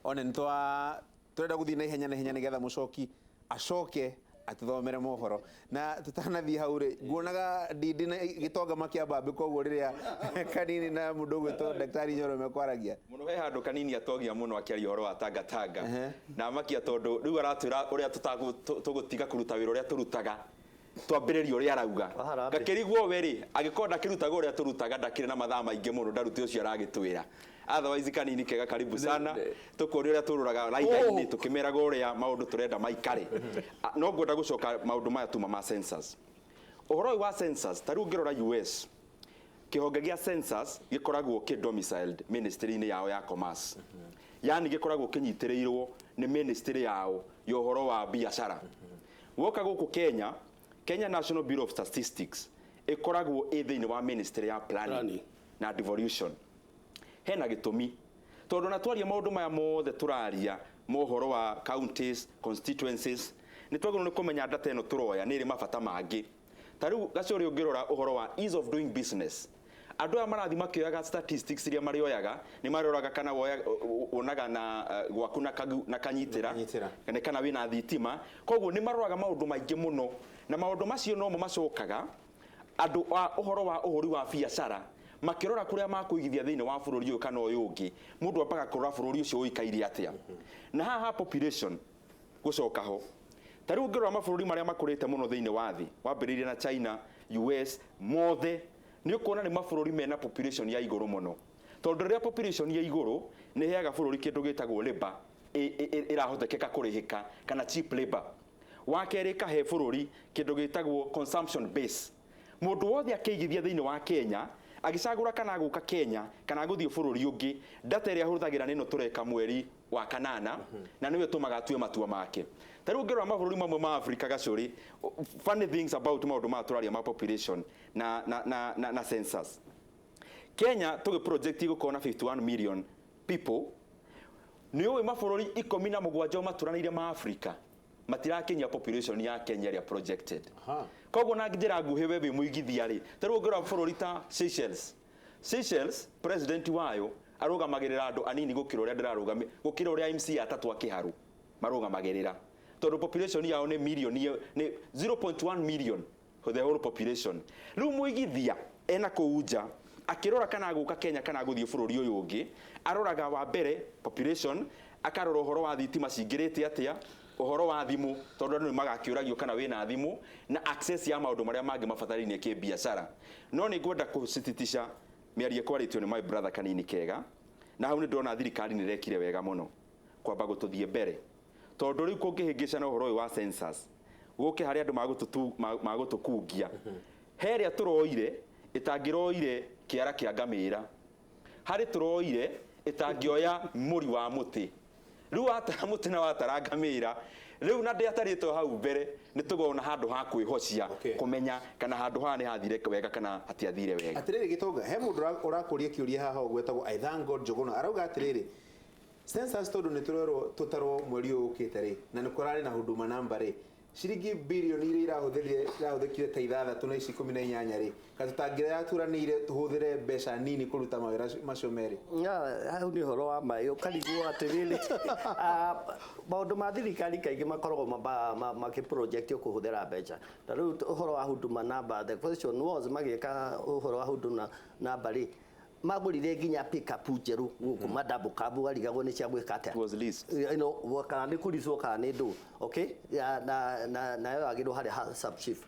One nĩ twa tũrenda gũthiĩ na ihenya na ihenya nĩgetha mũcoki acoke atũthomere mohoro. Na tũtanathiĩ hau rĩ, nguonaga Ndindi na Gĩtonga makĩambambĩka ũguo rĩrĩa Kanini na mũndũ ũgwĩtwo Daktari Nyoro mekwaragia. Mũno he handũ Kanini atogia mũno akĩaria ũhoro wa tangatanga na amakia tondũ rĩu aratwĩra ũrĩa tũgũtiga kũruta wĩra ũrĩa tũrutaga, twambĩrĩrie ũrĩa arauga. Wa harambee. Ngakĩrigwo we rĩ, angĩkorwo ndakĩrutaga ũrĩa tũrutaga, ndakĩrĩ na mathaa maingĩ mũno ndarute ũcio aragĩtwĩra. Otherwise Kanini kega, karibu sana, tũkuonia ũrĩa tũrũraga raitha-inĩ tũkĩmeraga ũrĩa maũndũ tũrenda maikare. No ngwenda gũcoka maũndũ maya tuma ma census. Ũhoro ũyũ wa census, ta rĩu ũngĩrora US, kĩhonge gĩa census gĩkoragwo kĩ domiciled ministry-inĩ yao ya commerce. Yani gĩkoragwo kĩnyitĩrĩirwo nĩ ministry yao ya ũhoro wa biacara. Woka gũkũ Kenya, Kenya National Bureau of Statistics ĩkoragwo ĩ thĩinĩ wa ministry ya planning Planning. na devolution. Hena gĩtũmi, tondũ na twaria maũndũ maya mothe tũraria mohoro wa counties, constituencies, nĩ twagĩrĩirwo nĩ kũmenya data ĩno tũroya nĩ ĩrĩ mabata mangĩ. Ta rĩu Gacũrĩ, ũngĩrora ũhoro wa ease of doing business, andũ aya marathiĩ makĩoyaga statistics iria marĩoyaga, nĩ marĩroraga kana wonaga na gwaku na kanyitĩra. Kanyitĩra. Nĩ kana wĩna thitima. Koguo nĩ maroraga maũndũ maingĩ mũno, na maũndũ macio nomo macokaga andũ a ũhoro wa ũhũri wa biacara makĩrora kũrĩa makũigithia thĩinĩ wa bũrũri ũyũ kana ũyũ ũngĩ. Mũndũ ambaga kũrora bũrũri ũcio ũikaire atĩa. Na haha population gũcoka ho, ta rĩu ũngĩrora mabũrũri marĩa makũrĩte mũno thĩinĩ wa thĩ, wambĩrĩirie na China, US, mothe nĩ ũkuona nĩ mabũrũri mena population ya igũrũ mũno, tondũ rĩrĩa population ya igũrũ nĩ ĩheaga bũrũri kĩndũ gĩtagwo labor ĩrahotekeka kũrĩhĩka kana cheap labor. Wa kerĩ, ĩkahe bũrũri kĩndũ gĩtagwo consumption base. Mũndũ wothe akĩigithia thĩinĩ wa Kenya, agĩcagũra kana agũka Kenya kana agũthiĩ bũrũri ũngĩ, data ĩrĩa ahũthagĩra nĩ ĩno tũreka mweri wa kanana, na nĩyo ĩtũmaga atue matua make. Ta rĩu ũngĩrora mabũrũri mamwe ma Afrika, Gacũrĩ, funny things about maũndũ maya tũraria ma population na census. Kenya tũgĩ project gũkorwo na 51 million people. Nĩ ũĩ mabũrũri 17 maturanĩire ma Afrika matirakinyia population ya Kenya ĩrĩa projected. Koguo na njĩra nguhĩ, we wĩ mũigithia rĩ, ta rĩu ũngĩrora bũrũri ta Seychelles, Seychelles president wayo arũgamagĩrĩra andũ anini gũkĩra ũrĩa ndĩrarũgamĩ, gũkĩra ũrĩa MC atatũ a Kĩharũ marũgamagĩrĩra, tondũ population yao nĩ million, nĩ 0.1 million the whole population. Rĩu mũigithia ena kũu nja akĩrora kana agũka Kenya kana agũthiĩ bũrũri ũyũ ũngĩ, aroraga wa mbere population, akarora ũhoro wa thitima cingĩrĩte atĩa, ũhoro wa thimũ, tondũ andũ nĩ magakĩũragio kana wĩna thimũ, na access ya maũndũ marĩa mangĩ mabatarainie kĩbiacara. No nĩ ngwenda kũcititisha mĩario ĩkwarĩtio nĩ my brother Kanini kega, na hau nĩ ndĩrona thirikari nĩ ĩrekire wega mũno kwamba gũtũthiĩ mbere, tondũ rĩu kũngĩhĩngĩcana ũhoro ũyũ wa census gũke harĩa andũ magũtũkungia he ĩrĩa tũroire ĩtangĩroire kĩara kĩa ngamĩra, harĩ tũroire ĩtangĩoya mũri wa mũtĩ. Rĩu watara mũtĩ na watara ngamĩra rĩu na ndĩatarĩtwo hau mbere, nĩ tũgona handũ ha kwĩhocia kũmenya kana handũ haha nĩ hathire wega kana hatiathire wega. Atĩrĩrĩ Gĩtonga, he mũndũ ũrakũria kĩũria haha ũgwetagwo I thank God Njũgũna, arauga atĩrĩrĩ, census tondũ nĩ tũrerwo tũtarwo mweri ũyũ ũkĩte rĩ, na nĩ kũrarĩ na Huduma Number rĩ, ciringi birioni iria irahũthĩkire ta ithathatũ na ici 18 rĩ, ka tũtangĩraturanĩire tũhũthĩre mbeca nini kũruta mawĩra macio merĩ? Hau nĩ ũhoro wa maĩ ũkarigwo atĩrĩrĩ, maũndũ ma thirikari kaingĩ makoragwo makĩ-project kũhũthĩra mbeca. Ta rĩu ũhoro wa Huduma Number, the question was, magĩka ũhoro wa Huduma Number rĩ, magũrire nginya pickup njerũ gũkũ, madouble cab, warigagwo nĩ cia gwĩka atĩa. It was leased. Kana nĩ kũricwo kana nĩ ndũ, okay, na nayo yagĩrwo harĩa ha sub chief.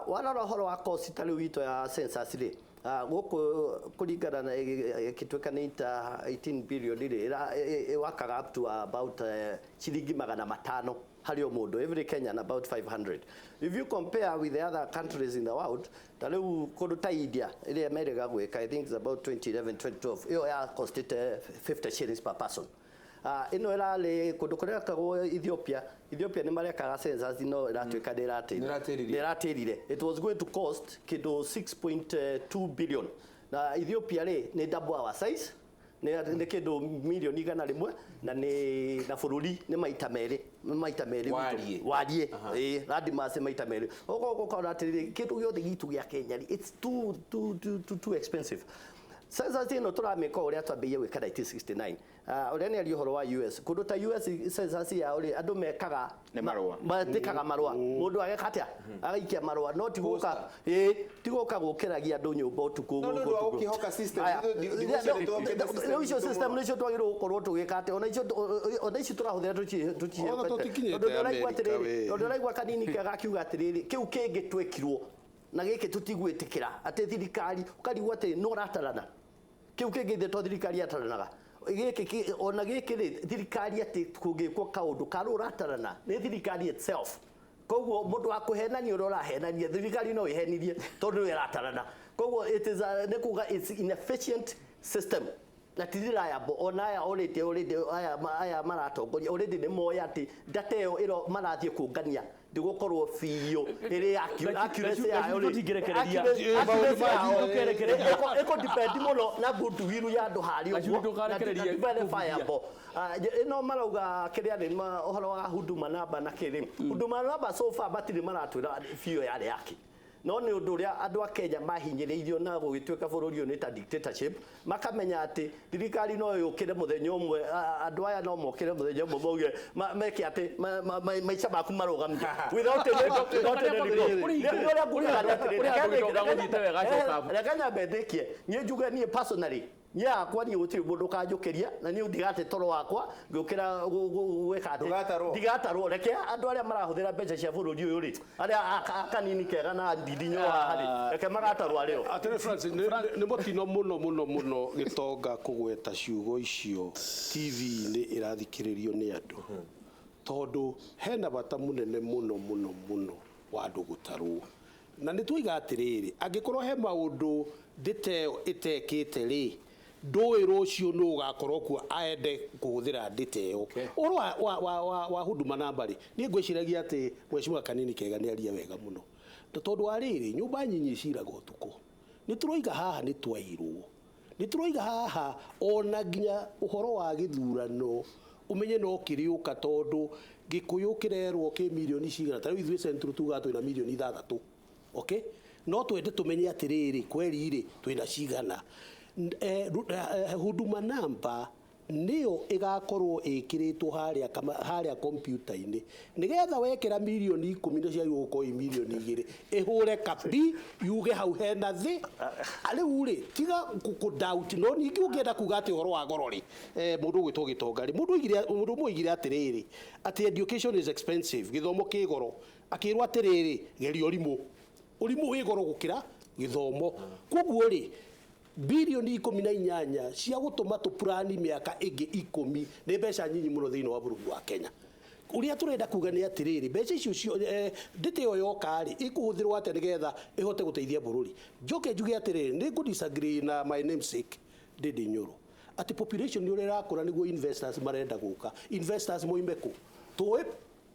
Warora ũhoro wa cost ta rĩu itũ ya census rĩ, gũkũ kũringana na ĩgĩtuĩka nĩ ta 18 billion rĩ, ĩwakaga up to about ciringi 500 harĩ o mũndũ, every Kenyan about 500. If you compare with the other countries in the world, ta rĩu kũndũ ta India ĩrĩa merĩga gwĩka, I think it's about 2011 2012, ĩyo ya costĩte 50 shillings per person. Ĩno ĩrarĩ kũndũ kũrĩa ĩrekagwo Ethiopia. Ethiopia nĩ marekaga census, no ĩratuĩka nĩ ĩratĩrire. Nĩ ĩratĩririe. Nĩ ĩratĩrire. It was going to cost kĩndũ 6.2 billion, na Ethiopia rĩ, nĩ double our size, nĩ kĩndũ milioni 100, na nĩ na bũrũri nĩ maita merĩ, nĩ maita merĩ witũ. Wariĩ. Wariĩ, ĩĩ, landmass maita merĩ. Ũguo ũkona atĩrĩrĩ, kĩndũ gĩothe gitũ gĩa Kenya rĩ, it's too too too too, too expensive. Census ĩno tũramĩka o ũrĩa twambĩrĩirie gwĩka 1969. Ũrĩa nĩ aria ũhoro wa US, kũndũ ta US census yao rĩ, andũ mekaga Nĩ marũa. Mandĩkaga marũa, mũndũ ageka atĩa, agaikia marũa, no ti gũka, ĩĩ, ti gũka gũkĩragia andũ nyũmba ũtukũ. No, nĩ ũndũ wa gũkĩhoka system. Aya. Ndigũcia nĩ twakĩte system Rĩu icio itũ system mũno. nĩcio twagĩrĩirwo gũkorwo tũgĩka atĩ ona ici tũrahũthĩra tũciĩhokete. Ona tũtikinyĩte Tondũ ndĩraigua Amerika, atĩrĩrĩ, we. tondũ ndĩraigua kanini kega akiuga atĩrĩrĩ, kĩu kĩngĩ twĩkirwo na gĩkĩ tũtigwĩtĩkĩra atĩ thirikari, ũkarigwo atĩ no ũratarana kĩu kĩngĩ, ithe to thirikari yataranaga gĩkĩ ona gĩkĩ rĩ, thirikari atĩ kũngĩkwo kaũndũ karũ ũratarana nĩ thirikari itself. Koguo mũndũ wa kũhenania ũrĩa ũrahenania, thirikari no ĩhenirie tondũ nĩyo ĩratarana. Koguo it is a, nĩ kuga it's inefficient system na ti reliable. Ona aya already aya maratongoria already nĩ moĩ atĩ data ĩyo ĩro marathiĩ kũngania ndĩgũkorwo biũ ĩrĩ accuracy yayo rĩ, Tũtingĩrekereria. accuracy Maũndũ yayo tũkerekereria. ĩkũ depend mũno na goodwill ya andũ harĩa Gaciuri ũguo, na ndũkarekererie ti kũbugia. verifiable. Ĩno marauga kĩrĩa nĩ ũhoro wa Huduma Number na kĩrĩ Huduma Number, so far matirĩ maratwĩra biũ yarĩ yake, no nĩ ũndũ ũrĩa andũ a Kenya mahinyĩrĩirio na gũgĩtuĩka bũrũri ũyũ nĩ ta dictatorship, makamenya atĩ thirikari no yũkĩre mũthenya ũmwe, andũ aya no mokĩre mũthenya ũmwe mauge meke atĩ maica maku marũgamio without any report. Nĩ ũrĩa ngugaga nĩ atĩrĩrĩ, Kũrĩ handũ gĩtonga gũthiĩte wega acoka. Reke nyambe ndĩkie. Niĩ njuge niĩ personally, niĩ hakwa, niĩ gũtirĩ mũndũ ũkanjũkĩria na niĩ ndigate toro wakwa ngĩũkĩra gwĩka atĩ Ndũgatarwo. Ndigatarwo. Reke andũ arĩa marahũthĩra mbeca cia bũrũri ũyũ rĩ, arĩa a kanini kega na ndindinyo haha rĩ, reke magatarwo arĩo. Atĩrĩ Francis, nĩ mũtino mũno mũno mũno gĩtonga kũgweta ciugo icio TV-inĩ ĩrathikĩrĩrio nĩ andũ, tondũ hena bata mũnene mũno mũno mũno wa andũ gũtarwo, na nĩ tuiga atĩrĩrĩ, angĩkorwo he maũndũ ndĩta ĩyo ĩtekĩte rĩ, ndũĩ rũciũ nũ ũgakorwo kuo aende kũhũthĩra ndĩta ĩyo. Ũhoro wa Huduma Number rĩ, niĩ ngwĩciragia atĩ mheshimiwa kanini kega nĩ aria wega mũno. Na tondũ wa rĩrĩ, nyũmba nyinyi iciraga ũtukũ, nĩ tũroiga haha nĩ twairwo, nĩ tũroiga haha ona nginya ũhoro wa gĩthurano ũmenye no kĩrĩũka, tondũ Gĩkũyũ kĩrerwo kĩ mirioni cigana, ta rĩu ithuĩ Central tugaga twĩna mirioni 6, okay, no twende tũmenye atĩrĩrĩ, kweri rĩ, twĩna cigana. Huduma Number nĩyo ĩgakorwo ĩkĩrĩtwo harĩa harĩa kompiuta-inĩ, nĩgetha wekĩra mirioni 10 nĩ ciagĩrĩirwo gũkorwo i mirioni 2, ĩhũre kabi yuge hau hena thĩ. Rĩu rĩ, tiga kũ doubt. No ningĩ ũngĩenda kuga atĩ ũhoro wa goro rĩ, mũndũ ũgwĩtwo gĩtonga rĩ, mũndũ ũmwe oigire atĩrĩrĩ, atĩ education is expensive, gĩthomo kĩ goro. Akĩrwo atĩrĩrĩ, geria ũrimũ, ũrimũ wĩ goro gũkĩra gĩthomo. Koguo rĩ, birioni 18 cia gũtũma tũpurani mĩaka ĩngĩ 10 nĩ mbeca nyinyi mũno thĩinĩ wa bũrũri wa Kenya. Ũrĩa tũrenda kuga nĩ atĩrĩrĩ, mbeca icio ndĩtĩ ĩyo yoka rĩ, ĩkũhũthĩrwo atĩa nĩgetha ĩhote gũteithia bũrũri? Njoke njuge atĩrĩrĩ, nĩ ngũ disagree na my namesake Ndindi Nyoro atĩ population nĩ ũrĩa ĩrakũra nĩguo investors marenda gũka. Investors moime kũ? Tũĩ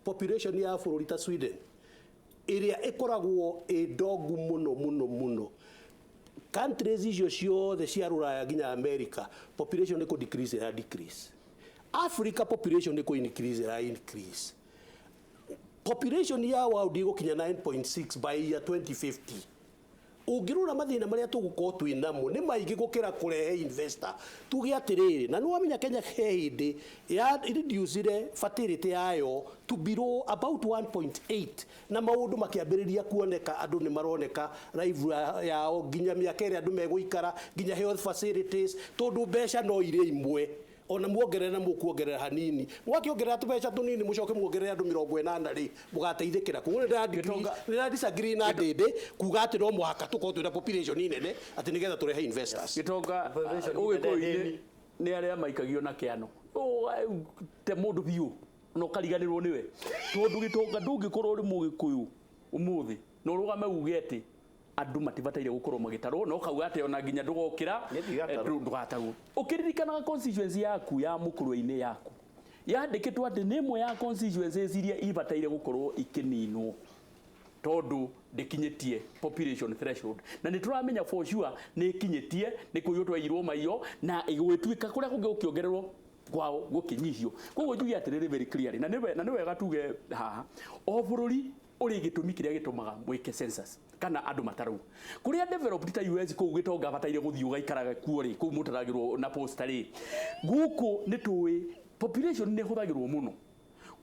population ya bũrũri ta Sweden ĩrĩa ĩkoragwo ĩ ndongu mũno mũno mũno, countries icio ciothe cia rũraya nginya America, population nĩ kũ decrease ĩra decrease. Africa population nĩ kũ increase ĩra increase. Population ya world ĩgũkinya 9.6 by year 2050. Ũngĩrora mathĩna marĩa tũgũkorwo twĩ namo nĩ maingĩ gũkĩra kũrehe investor. Tuge atĩrĩrĩ, na nĩ wamenya Kenya he hĩndĩ ya reducire fertility yayo to below about 1.8, na maũndũ makĩambĩrĩria kuoneka, andũ nĩ maroneka life yao nginya mĩaka ĩrĩa andũ megũikara, nginya health facilities, tondũ mbeca no irĩ imwe, ona muongerera mũkuongerera hanini, mwakĩongerera tũbeca tũnini, mũcoke muongerere andũ 80 rĩ, mũgateithĩkĩra. Koguo nĩ disagree na Ndĩndĩ kuga atĩ no mũhaka tũkorwo twĩna population nene atĩ nĩgetha tũrehe investors. Gĩtonga, Population ũgĩkũyũ-inĩ nĩ arĩa maikagio na kĩano te mũndũ biũ na ũkariganĩrwo nĩwe, tondũ gĩtonga, ndũngĩkorwo ũrĩ mũgĩkũyũ ũmũthĩ na ũrũgame uge atĩ andũ matibataire gũkorwo magĩtarwo, na ũkauga atĩ ona nginya ndũgokĩra. Niĩ ndigatarwo. Ndũgatarwo. Ũkĩririkanaga constituency yaku ya mũkũrwe-inĩ yaku yandĩkĩtwo atĩ nĩ ĩmwe ya constituencies iria ibataire gũkorwo ikĩninwo tondũ ndĩkinyĩtie population threshold, na nĩ tũramenya for sure nĩ ĩkinyĩtie, nĩ kũiywo twaiyirwo maiyo na gũgĩtuĩka kũrĩa kũngĩ gũkĩongererwo kwao gũkĩnyihio. Koguo njuge atĩrĩrĩ very clearly, na nĩ wega tuge haha, o bũrũri ũrĩ gĩtũmi kĩrĩa gĩtũmaga mwĩke census. Kana andũ matarũ kũrĩa developed ta US, kũu gĩtonga bataire gũthiĩ ũgaikaraga kuo rĩ, kũu mũtaragĩrwo na posta rĩ. Gũkũ nĩ tũĩ population nĩ ĩhũthagĩrwo mũno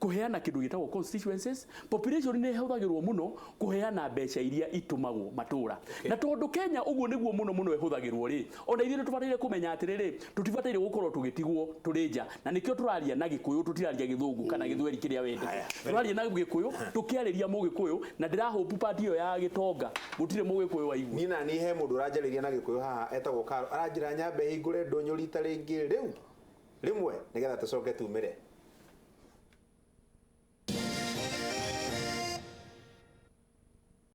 kũheana kĩndũ gĩtagwo constituencies. Population nĩ ĩhũthagĩrwo mũno kũheana mbeca iria itũmagwo matũra, na tondũ Kenya ũguo nĩguo mũno mũno ĩhũthagĩrwo rĩ, ona ithuĩ nĩ tũbataire kũmenya atĩrĩrĩ, tũtibataire gũkorwo tũgĩtigwo tũrĩ nja. Na nĩkĩo tũraria na Gĩkũyũ, tũtiraria Gĩthũngũ kana Gĩthweri kĩrĩa wendete. Haya. Tũraria na Gĩkũyũ tũkĩarĩria Mũgĩkũyũ, na ndĩrahope part ĩyo ya gĩtonga gũtirĩ Mũgĩkũyũ waigua. Niĩ na niĩ he mũndũ ũranjarĩria na Gĩkũyũ haha etagwo Karo, aranjĩra nyambe hingũre ndũnyũ rita rĩngĩ rĩu rĩmwe nĩgetha tũcoke tumĩre.